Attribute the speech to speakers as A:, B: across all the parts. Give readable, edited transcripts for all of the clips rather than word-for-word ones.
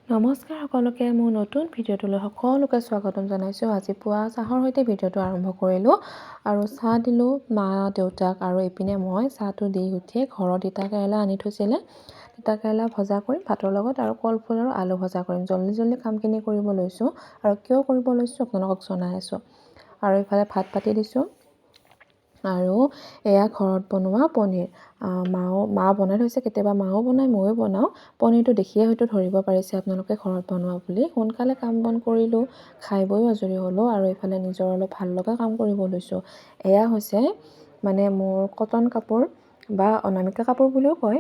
A: নমস্কাৰ সকলোকে, মোৰ নতুন ভিডিঅ'টোলৈ সকলোকে স্বাগতম জনাইছোঁ। আজি পুৱা চাহৰ সৈতে ভিডিঅ'টো আৰম্ভ কৰিলোঁ আৰু চাহ দিলোঁ মা দেউতাক আৰু এইপিনে মই চাহটো দি উঠিয়ে ঘৰত তিতা কেৰেলা আনি থৈছিলে। তিতা কেৰেলা ভজা কৰিম ভাতৰ লগত আৰু কলফুল আৰু আলু ভজা কৰিম। জল্দি জল্দি কামখিনি কৰিব লৈছোঁ আৰু কিয় কৰিব লৈছোঁ আপোনালোকক জনাই আছোঁ। আৰু এইফালে ভাত পাতি দিছোঁ আৰু এয়া ঘৰত বনোৱা পনীৰ। মা বনাই থৈছে, কেতিয়াবা মাও বনায়, ময়ো বনাওঁ। পনীৰটো দেখিয়ে হয়তো ধৰিব পাৰিছে আপোনালোকে ঘৰত বনোৱা বুলি। সোনকালে কাম বন কৰিলোঁ, খাই বৈও আজৰি হ'লোঁ আৰু এইফালে নিজৰ অলপ ভাল লগা কাম কৰিব লৈছোঁ। এয়া হৈছে মানে মোৰ কটন কাপোৰ বা অনামিকা কাপোৰ বুলিও কয়।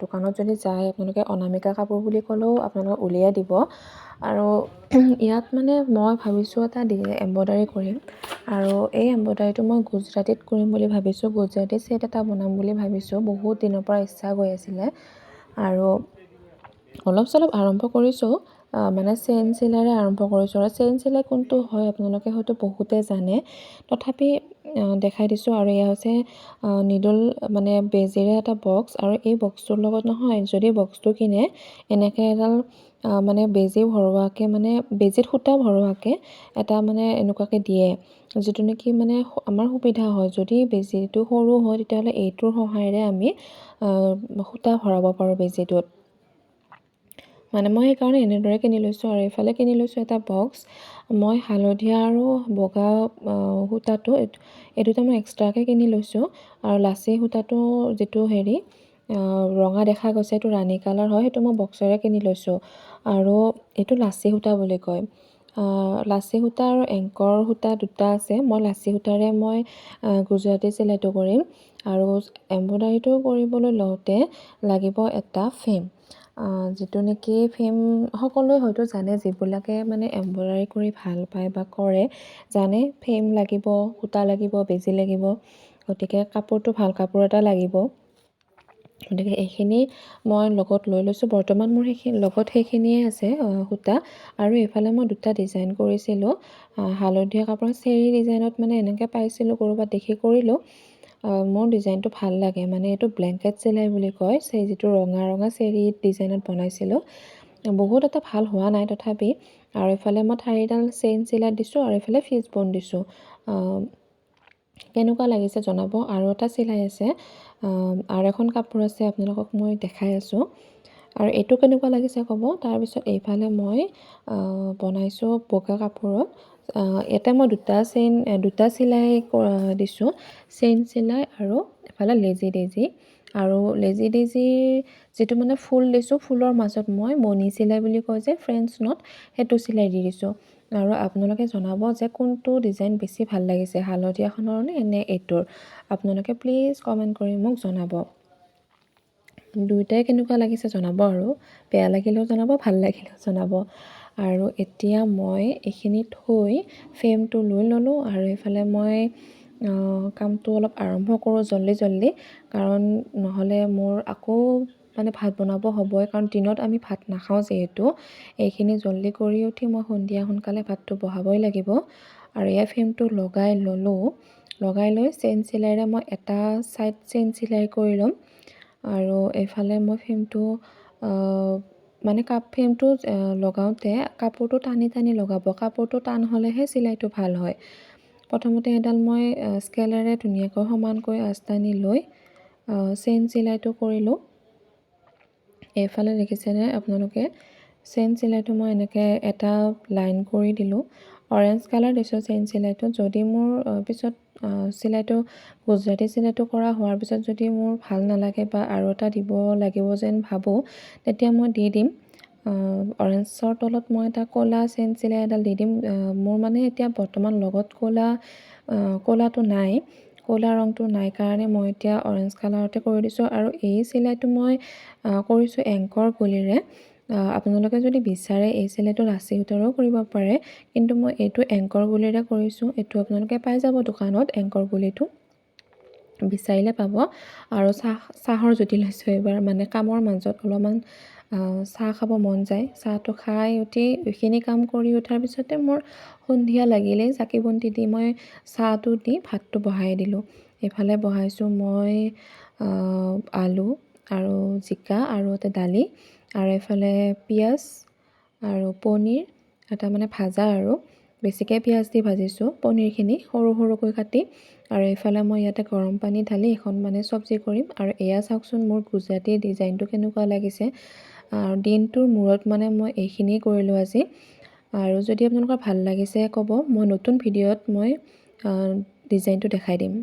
A: দোকানত যদি যায় আপোনালোকে অনামিকা কাপোৰ বুলি ক'লেও আপোনালোকক উলিয়াই দিব। আৰু ইয়াত মানে মই ভাবিছোঁ এটা এম্ব্ৰইডাৰী কৰিম আৰু এই এম্ব্ৰইডাৰীটো মই গুজৰাটীত কৰিম বুলি ভাবিছোঁ। গুজৰাটী ছেট এটা বনাম বুলি ভাবিছোঁ, বহুত দিনৰ পৰা ইচ্ছা গৈ আছিলে আৰু অলপ চলপ আৰম্ভ কৰিছোঁ। মানে চেইন চিলাইৰে আৰম্ভ কৰিছোঁ আৰু চেইন চিলাই কোনটো হয় আপোনালোকে হয়তো বহুতে জানে, তথাপি দেখাই দিছোঁ। আৰু এয়া হৈছে নিডল মানে বেজীৰে এটা বক্স আৰু এই বক্সটোৰ লগত নহয়, যদি বক্সটো কিনে এনেকৈ এডাল মানে বেজী ভৰোৱাকৈ, মানে বেজীত সূতা ভৰোৱাকৈ এটা মানে এনেকুৱাকৈ দিয়ে, যিটো নেকি মানে আমাৰ সুবিধা হয়। যদি বেজীটো সৰু হয় তেতিয়াহ'লে এইটোৰ সহায়েৰে আমি সূতা ভৰাব পাৰোঁ বেজীটোত। মানে মই সেইকাৰণে এনেদৰে কিনি লৈছোঁ। আৰু এইফালে কিনি লৈছোঁ এটা বক্স। মই হালধীয়া আৰু বগা সূতাটো এই দুটা মই এক্সট্ৰাকৈ কিনি লৈছোঁ। আৰু লাচি সূতাটো যিটো হেৰি ৰঙা দেখা গৈছে, সেইটো ৰাণী কালাৰ হয়, সেইটো মই বক্সেৰে কিনি লৈছোঁ। আৰু এইটো লাচি সূতা বুলি কয়। লাচি সূতা আৰু এংকৰ সূতা দুটা আছে। মই লাচি সূতাৰে মই গুজৰাটী চিলাইটো কৰিম। আৰু এম্ব্ৰইডাৰীটো কৰিবলৈ লওঁতে লাগিব এটা ফ্ৰেম, যিটো নেকি ফ্ৰেম সকলোৱে হয়তো জানে, যিবিলাকে মানে এম্ব্ৰইডাৰী কৰি ভাল পায় বা কৰে জানে। ফ্ৰেম লাগিব, সূতা লাগিব, বেজী লাগিব, গতিকে কাপোৰটো ভাল কাপোৰ এটা লাগিব। গতিকে এইখিনি মই লগত লৈ লৈছোঁ। বৰ্তমান মোৰ সেইখিনি লগত সেইখিনিয়ে আছে সূতা। আৰু এইফালে মই দুটা ডিজাইন কৰিছিলোঁ হালধীয়া কাপোৰ চেৰী ডিজাইনত, মানে এনেকৈ পাইছিলোঁ ক'ৰবাত দেখি কৰিলোঁ। মোৰ ডিজাইনটো ভাল লাগে। মানে এইটো ব্লেংকেট চিলাই বুলি কয়। সেই যিটো ৰঙা ৰঙা চেৰী ডিজাইনত বনাইছিলোঁ, বহুত এটা ভাল হোৱা নাই তথাপি। আৰু এইফালে মই ঠাৰিডাল চেইন চিলাই দিছোঁ আৰু এইফালে ফিছ বন দিছোঁ। কেনেকুৱা লাগিছে জনাব। আৰু এটা চিলাই আছে, আৰু এখন কাপোৰ আছে, আপোনালোকক মই দেখাই আছোঁ। আৰু এইটো কেনেকুৱা লাগিছে ক'ব। তাৰপিছত এইফালে মই বনাইছোঁ বগা কাপোৰত। ইয়াতে মই দুটা চেইন, দুটা চিলাই দিছোঁ, চেইন চিলাই আৰু এফালে লেজি ডেজি। আৰু লেজি ডেজিৰ যিটো মানে ফুল দিছোঁ, ফুলৰ মাজত মই মণি চিলাই বুলি কয় যে, ফ্ৰেঞ্চ not, সেইটো চিলাই দি দিছোঁ। আৰু আপোনালোকে জনাব যে কোনটো ডিজাইন বেছি ভাল লাগিছে, হালধীয়াখনৰ নে এইটোৰ। আপোনালোকে প্লিজ কমেণ্ট কৰি মোক জনাব। দুয়োটাই কেনেকুৱা লাগিছে জনাব আৰু বেয়া লাগিলেও জনাব, ভাল লাগিলেও জনাব। আৰু এতিয়া মই এইখিনি থৈ ফ্ৰেমটো লৈ ল'লোঁ আৰু এইফালে মই কামটো অলপ আৰম্ভ কৰোঁ জল্দি জল্দি, কাৰণ নহ'লে মোৰ আকৌ মানে ভাত বনাব হ'বই, কাৰণ দিনত আমি ভাত নাখাওঁ যিহেতু। এইখিনি জল্দি কৰি উঠি মই সন্ধিয়া সোনকালে ভাতটো বহাবই লাগিব। আৰু এয়া ফ্ৰেমটো লগাই ল'লোঁ। লগাই লৈ চেইন চিলাইৰে মই এটা ছাইড চেইন চিলাই কৰি ল'ম। আৰু এইফালে মই ফ্ৰেমটো মানে ফ্ৰেমটো লগাওঁতে কাপোৰটো টানি টানি লগাব, কাপোৰটো টান হ'লেহে চিলাইটো ভাল হয়। প্ৰথমতে এডাল মই স্কেলেৰে ধুনীয়াকৈ সমানকৈ আঁচ টানি লৈ চেইন চিলাইটো কৰিলোঁ। এইফালে দেখিছেনে আপোনালোকে, চেইন চিলাইটো মই এনেকৈ এটা লাইন কৰি দিলোঁ। অৰেঞ্জ কালাৰ দিছোঁ চেইন চিলাইটো। যদি মোৰ পিছত চিলাইটো গুজৰাটী চিলাইটো কৰা হোৱাৰ পিছত যদি মোৰ ভাল নালাগে বা আৰু এটা দিব লাগিব যেন ভাবোঁ, তেতিয়া মই দি দিম। অৰেঞ্জৰ তলত মই এটা ক'লা চেইন চিলাই এডাল দি দিম। মোৰ মানে এতিয়া বৰ্তমান লগত ক'লাটো নাই, ক'লা ৰংটো নাই কাৰণে মই এতিয়া অৰেঞ্জ কালাৰতে কৰি দিছোঁ। আৰু এই চিলাইটো মই কৰিছোঁ এংকৰ গুলিৰে। আপোনালোকে যদি বিচাৰে এই চিলাইটো লাচি সূতাৰেও কৰিব পাৰে, কিন্তু মই এইটো এংকৰ গুলিৰে কৰিছোঁ। এইটো আপোনালোকে পাই যাব দোকানত, এংকৰ গুলিটো বিচাৰিলে পাব। আৰু চাহৰ জুতি লৈছোঁ এইবাৰ, মানে কামৰ মাজত অলপমান চাহ খাব মন যায়। চাহটো খাই উঠি এইখিনি কাম কৰি উঠাৰ পিছতে মোৰ সন্ধিয়া লাগিলেই চাকি বন্তি দি মই চাহটো দি ভাতটো বহাই দিলোঁ। এইফালে বহাইছোঁ মই আলু আৰু জিকা আৰু এটা দালি আৰু এইফালে পিঁয়াজ আৰু পনীৰ এটা মানে ভাজা, আৰু বেছিকৈ পিঁয়াজ দি ভাজিছোঁ পনীৰখিনি সৰু সৰুকৈ কাটি। আৰু এইফালে মই ইয়াতে গৰম পানী ঢালি এখন মানে চব্জি কৰিম। আৰু এয়া চাওকচোন, মোৰ গুজৰাটী ডিজাইনটো কেনেকুৱা লাগিছে। আৰু দিনটোৰ মূৰত মানে মই এইখিনিয়ে কৰিলোঁ আজি। আৰু যদি আপোনালোকৰ ভাল লাগিছে ক'ব, মই নতুন ভিডিঅ'ত মই ডিজাইনটো দেখাই দিম।